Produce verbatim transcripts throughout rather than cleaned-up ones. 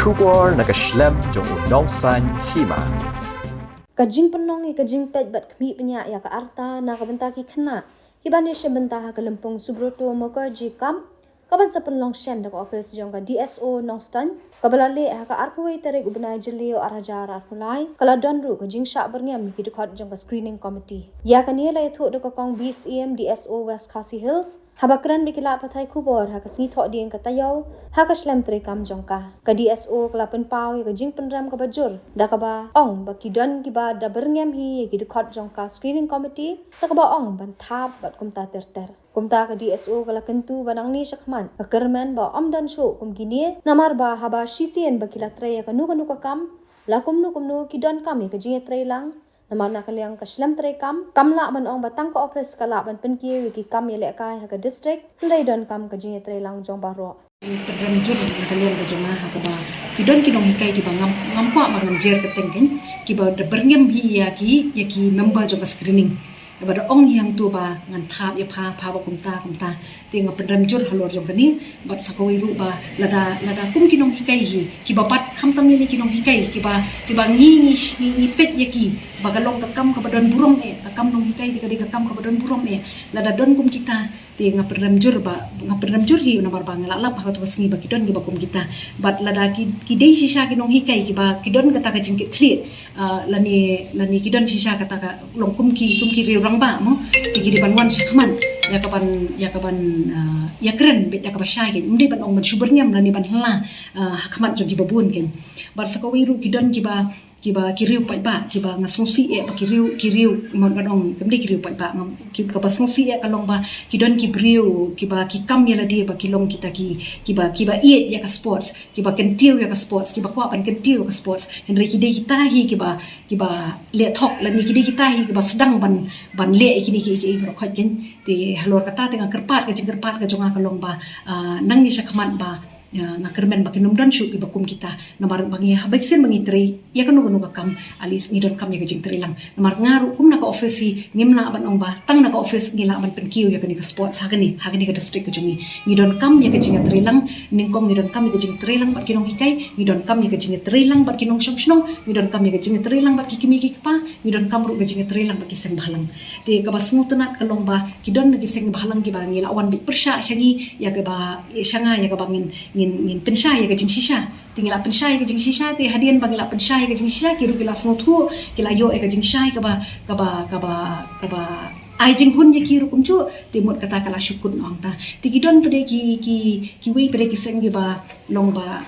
Khubor na ka shlem jong u Nongsaiñ Hima. Ka jingpynlong ïa ka jingpeit bad khmih bniah ïa ka arta na ka bynta ki khynnah kiba ïashim bynta ha ka lympung Subroto Mukherjee Cup, ka ban sa pynlong shen da ka ophis jong ka D S O Nongstoiñ, kaba la leh ha ka arphew wei tarik u bnai Jylliew ar hajar arphew lai, ka la don ruh ka jingshah byrngem ïa ki dkhot jong ka screening committee. Ïa kane la ïathuh da ka Kong B C M D S O West Khasi Hills, haba kren bad ki lad pathai khubor ha ka sngi Thohdieng ka taïew ha ka shlem treikam jong ka. Ka D S O ka la pynpaw ïa ka jingpynrem kaba jur da kaba ong ba ki don kiba da byrngem hi ïa ki dkhot jong ka screening committee, da kaba ong ban thap bad kumta ter ter. Kumta ka D S O ka la kyntu ba nangne shakhmat ka kyrmen ba ym don shuh kum kine, namar ba haba shisien ba ki la trei ïa kano kano ka kam, la kumno kumno ki donkam ïa ka jingïatreilang. Namar na ka liang ka shlem treikam, kam lah ban ong ba tang ka ophis ka lah ban pynkiew ïa ki kam ïalehkai ha ka district, hynrei donkam ka jingïatreilang jong baroh. Pynrem jur na ka liang ka jong nga ha kaba ki don ki nonghikai kiba ngam, ngam kwah ba ngan jer kyrteng kein, kiba da byrngem hi ïa ki, ïa ki member jong ka screening. Ba da ong hi hangto ba ngan thap ïa pha, pha ba kumta kumta. Te nga pynrem jur halor jong kane, bad sa kawei ruh ba lada, lada kum ki nonghikai hi kiba bat, khamtam lei lei ki nonghikai kiba, kiba ngi, ngi, ngi, ngi peit ïa ki ba ka long ka kam kaba don burom eh, ka kam nonghikai te ka dei ka kam kaba don burom eh. Lada don kum kita, te nga pynrem jur ba, nga pynrem jur hi namar ba nga la lap ha kato ka sngi ba ki don kiba kum kita. Bad lada ki, ki dei shisha ki nonghikai kiba ki don kata ka jingkitkhlieh, ah, lane, lane ki don shisha kata ka long kum ki, kum ki riew rangbah mo, te ki dei ban wan shakhmat ïa ka ban, ïa ka ban, ah, ïakren beit ïa kaba shai kein. Ym dei ban ong ban shu byrngem lane ban hla, ah, ha khmat jong kiba bun kein. Bad sa kawei ruh ki don kiba, kiba ki riew paidbah, kiba nga sngewsih eh ba ki riew, ki riew, mut ban ong kam dei ki riew paidbah, ngam, ki, kaba sngewsih eh ka long ba ki don ki briew kiba ki kam ïa lade ba ki long kita ki, kiba, kiba ïeit ïa ka sports, kiba kyntiew ïa ka sports, kiba kwah ban kyntiew ïa ka sports. Hynrei ki dei kita hi kiba, kiba leh thok, lane ki dei kita hi kiba sdang ban, ban leh ïa kine ki, ki, ki baroh khoit kein. Te halor kata te nga kyrpad, ka jingkyrpad ka jong nga ka long ba, ah, nangne shakhmat ba, ah, nga kyrmen ba kin ym don shuh kiba kum kita. Namar ba ngi haba shisien ba ngi trei ïa kano kano ka kam, at least ngi donkam ïa ka jingtreilang. Namar nga ruh kum na ka ophis hi ngim lah ban ong ba tang na ka ophis ngi lah ban pynkiew ïa kane ka sports ha kane, ha kane ka district ka jong ngi. Ngi donkam ïa ka jingtreilang, nyngkong ngi donkam ïa ka jingtreilang bad ki nonghikai, ngi donkam ïa ka jingtreilang bad ki nongshong shnong, ngi donkam ïa ka jingtreilang bad ki kmie ki kpa, ngi donkam ruh ka jingtreilang bad ki seng bhalang. Te kaba sngewtynnat ka long ba ki don na ki seng bhalang kiba ngi la wan beit pyrshah sha ngi ïa kaba, sha nga ïa kaba ngin, ngin, ngin pynshai ïa ka jingshisha. Te ngi la pynshai ïa ka jingshisha, te hadien ba ngi la pynshai ïa ka jingshisha, ki ruh ki la sngewthuh, ki la ïoh ïa ka jingshai kaba, kaba, kaba, kaba ai jinghun ïa ki ruh kumjuh, te mut kata ka la shu kut noh hangta. Te ki don pat de ki, ki, kiwei pat de ki seng kiba long ba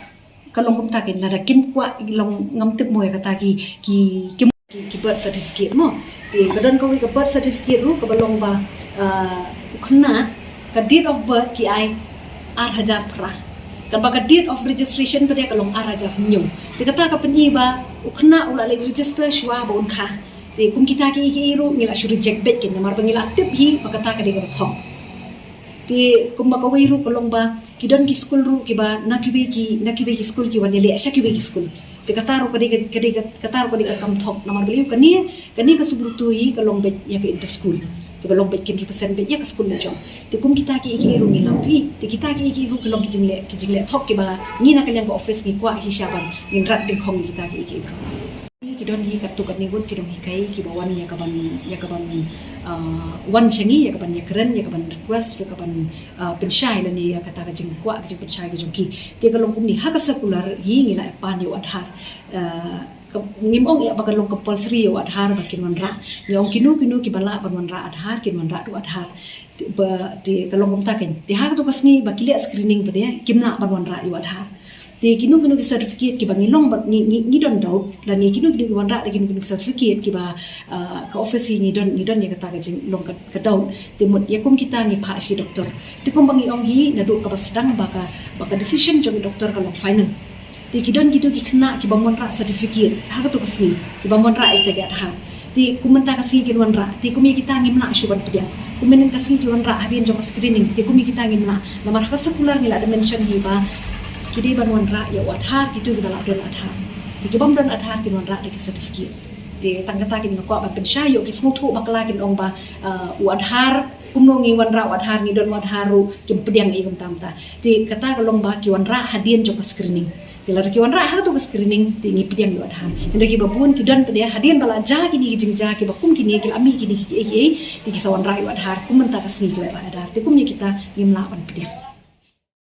ka long kumta kein, lada kim kwah long ngam tip mo ïa kata ki, ki, ki, ki birth certificate mo. Te ka don kawei ka birth certificate ruh kaba long ba, ah, u khynnah ka date of birth ki ai ar hajar phra. Katba ka date of registration pat de ka long ar hajar hynñiew. Te kata ka pyni ba u khynnah u la leit register shuwa ba un kha. Te kum kita kiei kiei ruh ngi la shu reject beit kein namar ba ngi la tip hi ba kata ka dei kaba thong. Te kumba kawei ruh ka long ba ki don ki skul ruh kiba na kiwei ki, na kiwei ki skul ki wan ïaleh sha kiwei ki skul. Te kata ruh ka dei ka, ka dei ka, kata ruh ka dei ka kam thok namar balei kane, kane ka Subroto hi ka long beit ïa ka inter school. Kaba long beit kin represent beit ïa ka skul la jong. Te kum kita kiei kiei ruh ngi lap hi. Te kita kiei kiei ruh ki long ki jingleh, ki jingleh thok kiba ngi na ka liang ka office ngi kwah shisha ban ngin rat dyngkhong kita kiei kiei ruh. Ki don hi katto katne ngut ki nonghikai kiba wan ïa kaban, ïa kaban, ah, wan sha ngi ïa kaban ïakren, ïa kaban request, ïa kaban, ah, pynshai lane ïa kata ka jingkwah ka jingpynshai ka jong ki. Te ka long kumne ha ka circular hi ngi la pan ïa u Aadhaar. Ah, ka, ngim ong ïa ba ka long compulsory ïa u Aadhaar ba kin wanrah. Ngi ong kino kino kiba lah ban wanrah Aadhaar kin wanrah da u Aadhaar. Te ba, te ka long kumta kein. Te ha kato ka sngi ba ki leh screening pat de kim lah ban wanrah ïa u Aadhaar. Te kino kino ki certificate kiba ngi long bad ngi, ngi, ngi don doubt lane kino kino ki wanrah da kino kino ki certificate kiba, ah, ka office hi ngi don, ngi don ïa kata ka jinglong ka, ka doubt. Te mut ïa kum kita ngi phah sha ki doktor. Te kumba ngi ong hi naduh kaba sdang ba ka, ba ka decision jong ki doktor ka long final. Te ki don kito ki khynnah kibym wanrah certificate ha kato ka sngi, kibym wanrah ïa kita ki Aadhaar. Te kum mynta ka sngi kin wanrah, te kum ïa kita ngim lah shuh ban pdiang. Kum mynhynnin ka sngi ki wanrah hadien jong ka screening, te kum ïa kita ngim lah. Namar ha ka circular ngi la da mention hi ba ki dei ban wanrah ïa u Aadhaar kito kiba lah don Aadhaar. Te kibym don Aadhaar kin wanrah da ki certificate. Te tang kata kein nga kwah ban pynshai ïoh ki sngewthuh bakla kin ong ba, uh, u Aadhaar, kumno ngi wanrah u Aadhaar, ngi don u Aadhaar ruh kim pdiang ïa kumta kumta. Te kata ka long ba ki wanrah hadien jong ka screening. Te lada ki wanrah ha kato ka screening te ngi pdiang ïa u Aadhaar. Hynrei kiba bun ki don pat de hadien ba la jia kine ki jingjia kiba kum kine, ki la mih kine ki ei ei, te ki sa wanrah ïa u Aadhaar kum mynta ka sngi ki wanrah Aadhaar. Te kum ïa kita ngim lah ban pdiang.